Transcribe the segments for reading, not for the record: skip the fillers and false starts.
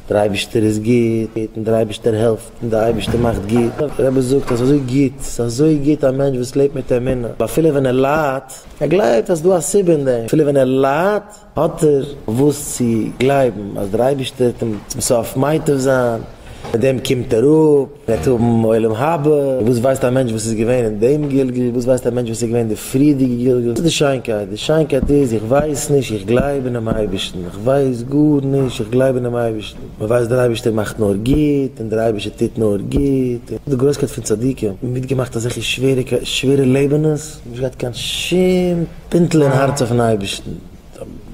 דער אייבערשטער איז גוט, און דער אייבערשטער העלפט, און דער אייבערשטער מאכט גוט. דער רבי זאגט אז אזוי גוט, ס'איז אזוי גוט א מענטש וואס לעבט מיט אמונה, אפילו ווען ער ליידט, ער גלייבט אז ס'דא א סיבה אין דעם, אפילו ווען ער ליידט, האט ער וואס צו גלייבן אז דער אייבערשטער וועט אים צום סוף מייטב זיין, מיט דעם קומט ער אפ, ער וועט האבן עולם הבא, וואס ווייסט א מענטש וואס איז געווען אין דעם גלגול, וואס ווייסט א מענטש וואס איז געווען אין די פריערדיגע גלגול, וואס איז די שיינקייט? די שיינקייט איז, איך ווייס נישט, איך גלייב אינעם אייבערשטן, איך ווייס גארנישט, איך גלייב אינעם אייבערשטן, מען ווייסט דער אייבערשטער מאכט נאר גוט, און דער אייבערשטער טוט נאר גוט, די גרויסקייט פון צדיקים, מיטגעמאכט אזעלכע שווערע לעבענעס, נישט געהאט קיין שום פינטל אין הארץ אויפן אייבערשטן.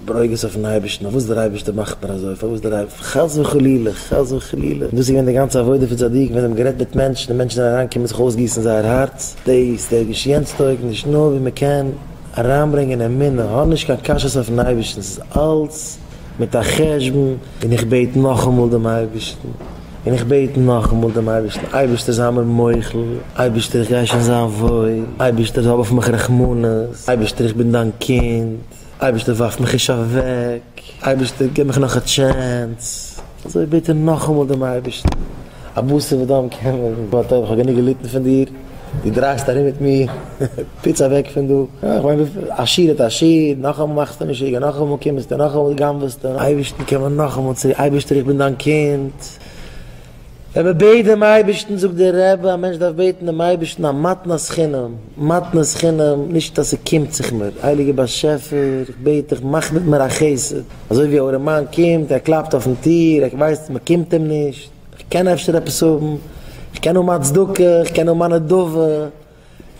ברוגז אויפן אייבערשטן, פארוואס דער אייבערשטער מאכט מיר אזוי, פארוואס דער אייבערשטער, חס וחלילה, חס וחלילה, דאס איז געווען די גאנצע עבודה פון צדיקים, ווען זיי האבן גערעדט מיט מענטשן, די מענטשן זענען אריינגעקומען זיך אויסגיסן זייער הארץ, דאס טויג נישט, יענץ טויג נישט, נאר ווי מען קען אריינברענגען אמונה, האב נישט קיין קשיות אויפן אייבערשטן, ס'איז אלץ מיט א חשבון, און איך בעט נאכאמאל דעם אייבערשטן. און איך בעט נאכאמאל דעם אייבערשטן, אייבערשטער זיי מיר מוחל, אייבערשטער איך גיי שוין זיין וואויל, אייבערשטער האב אויף מיך רחמנות, אייבערשטער איך בין דיין קינד, אייבערשטער ווארף מיך נישט אוועק, אייבערשטער גיב מיך נאך א chance, אזוי בעט ער נאכאמאל דעם אייבערשטן, א בשר ודם קען מען, גאט אויב איך האב גענוג געליטן פון דיר, דו דרייסט ארום מיט מיר, פוץ אוועק פון דא, איך מיין א שיעור האט א שיעור, נאכאמאל מאכסטו משוגע, נאכאמאל קומסטו, נאכאמאל גנב'סטו, אייבערשטן קען מען נאכאמאל צוריק, אייבערשטער איך בין דיין קינד, ווען מען בעט דעם אייבערשטן, זאגט דער רבי, א מענטש דארף בעטן דעם אייבערשטן א מתנת חינם, מתנת חינם, נישט אז ס'קומט זיך מיר, הייליגער באשעפער, איך בעט דיך, מאך מיט מיר א חסד, אזוי ווי א ארעמאן קומט, ער קלאפט אויפן טיר, ער ווייסט מען קומט אים נישט, איך קען אפשר עפעס האבן, איך קען האבן א צדקה, איך קען האבן א נדבה,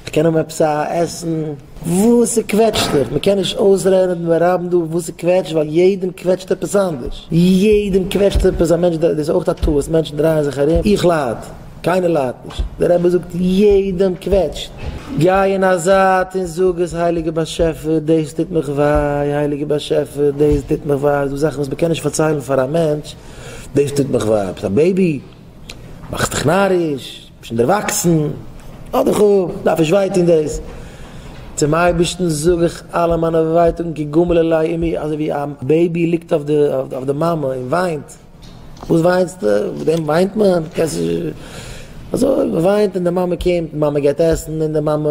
איך קען האבן עפעס א עסן, וואס ס'קוועטשט דיך, מ'קען נישט אויסרעדן ברבים דא וואס ס'קוועטשט ווייל יעדעם קוועטשט עפעס אנדערש, יעדעם קוועטשט עפעס, א מענטש, דאס איז אויך א טעות, מענטשן דרייען זיך ארום, איך לייד, קיינער ליידט נישט, דער רבי זאגט יעדעם קוועטשט, גיי אין א זייט און זאג עס, הייליגער באשעפער דאס טוט מיך וויי, הייליגער באשעפער דאס טוט מיך וויי, ס'דא זאכן וואס מ'קען נישט פארציילן פאר א מענטש, דאס טוט מיך וויי, ביסט א baby? מאכסט דיך נאריש? ביסט שוין דערוואקסן? לאז דיך אפ, דארף נישט וויי טון דאס. צום אייבערשטן זאג איך אלע מיינע ווייטאגן כגמול עלי אמי, אזוי ווי א baby ליגט אויף די מאמע און וויינט, וואס וויינסטו? אויף דעם וויינט מען? קענסט נישט אזוי, מען וויינט און די מאמע קומט, די מאמע געבט עסן און די מאמע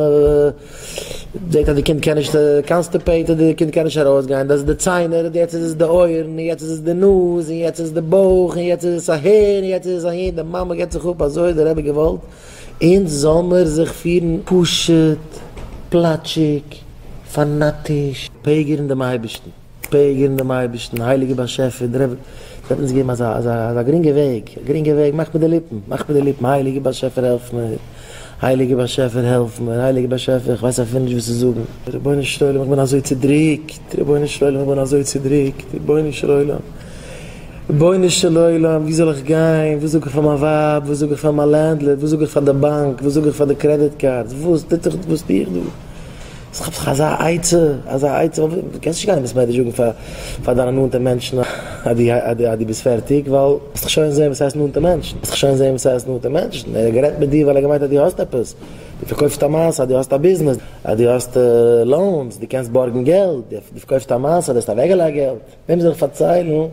זעט אז די קינד קען נישט, constipated, די קינד קען נישט ארויסגיין, דאס איז די ציינער, יעצט איז עס די אויערן, און יעצט איז עס די נאז, און יעצט איז עס די בויך, און יעצט איז עס אהער, און יעצט איז עס אהין, די מאמע געבט זיך אפ, אזוי האט דער רבי געוואלט אונז זאל מיר זיך פירן פשוט, פלאטשיג, פאנאטיש, פעגערן דעם אייבערשטן. פעגערן דעם אייבערשטן, הייליגער באשעפער, דער רבי האט אונז געגעבן אזא אזא אזא גרינגע וועג, א גרינגע וועג, מאך מיט די ליפן, מאך מיט די ליפן, הייליגער באשעפער העלף מיר, הייליגער באשעפער העלף מיר, הייליגער באשעפער איך ווייס אפילו נישט וואס צו זאגן, רבונו של עולם איך בין אזוי צודריקט, רבונו של עולם איך בין אזוי צודריקט, רבונו של עולם, רבונו של עולם וואו זאל איך גיין, וואס זאג איך פאר מיין ווייב, וואס זאג איך פאר מיין landlord, וואס זאג איך פאר די באנק, וואס זאג איך פאר די credit card, וואס טוט זיך, וואס טו איך דא? איך האב זיך אזא עצה, אזא עצה, דו קענסט נישט גיין אין בית מדרש זאגן פאר פאר דיינע נאנטע מענטשן אז דו אז דו ביסט פערטיג, ווייל וועסט דאך שוין זען וואס הייסט נאנטע מענטשן, וועסט דאך שוין זען וואס הייסט נאנטע מענטשן, ער האט גערעדט מיט דיר ווייל ער האט געמיינט אז דו האסט עפעס, דו פארקויפסט א מעשה אז דו האסט א ביזנעס, אז דו האסט loans, דו קענסט בארגן געלט, דו פארקויפסט א מעשה אז דו האסט אוועקגעלייגט געלט. וועם זאל איך פארציילן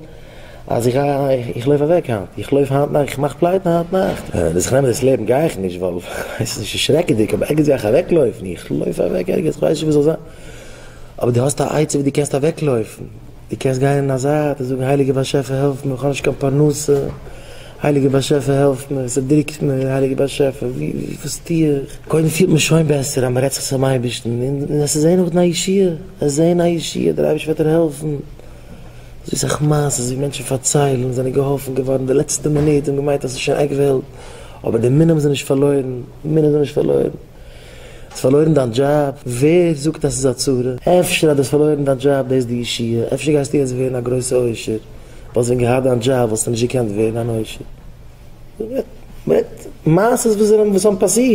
אז איך גיי, איך לויף אוועק היינט, איך לויף היינט נאכט, איך מאך פלייטע היינט נאכט, זיך נעמען דאס לעבן גיי איך נישט ווייל עס איז נישט שרעקעדיג, אבער ערגעץ גיי איך אוועקלויפן, איך לויף אוועק ערגעץ, איך ווייס נישט וואס זאל זיין, אבער דו האסט א עצה ווי דו קענסט אוועקלויפן, דו קענסט גיין אין א זייט און זאגן הייליגער באשעפער העלף מיר, איך האב נישט קיין פרנסה, הייליגער באשעפער העלף מיר, ס'דרוקט מיר, הייליגער באשעפער ווי וואס טו איך, קודם פילט מען שוין בעסער אז מ'רעדט זיך צום אייבערשטן, און עס איז זען נאכדעם א ישועה. זיי זעען א ישועה, דער אייבערשטער וועט דיר העלפן, אזוי סאך מעשות ווי מענטשן פארציילן זענען געהאלפן געווארן די לעצטע מינוט און געמיינט אז עס איז שוין עק וועלט, אבער די מינים זענען נישט פארלוירן, די מינים זענען נישט פארלוירן. האסט פארלוירן דיין דזשאב? ווער זאגט אז עס איז א צרה? אפשר אז דו האסט פארלוירן דיין דזשאב דאס איז די ישועה, אפשר גייסטו יעצט ווערן א גרויסע עושר, וואלסט ווען געהאט דיין דזשאב וואלסטו נישט געקענט ווערן אן עושר. מען רעדט מעשות וואס האבן פאסירט.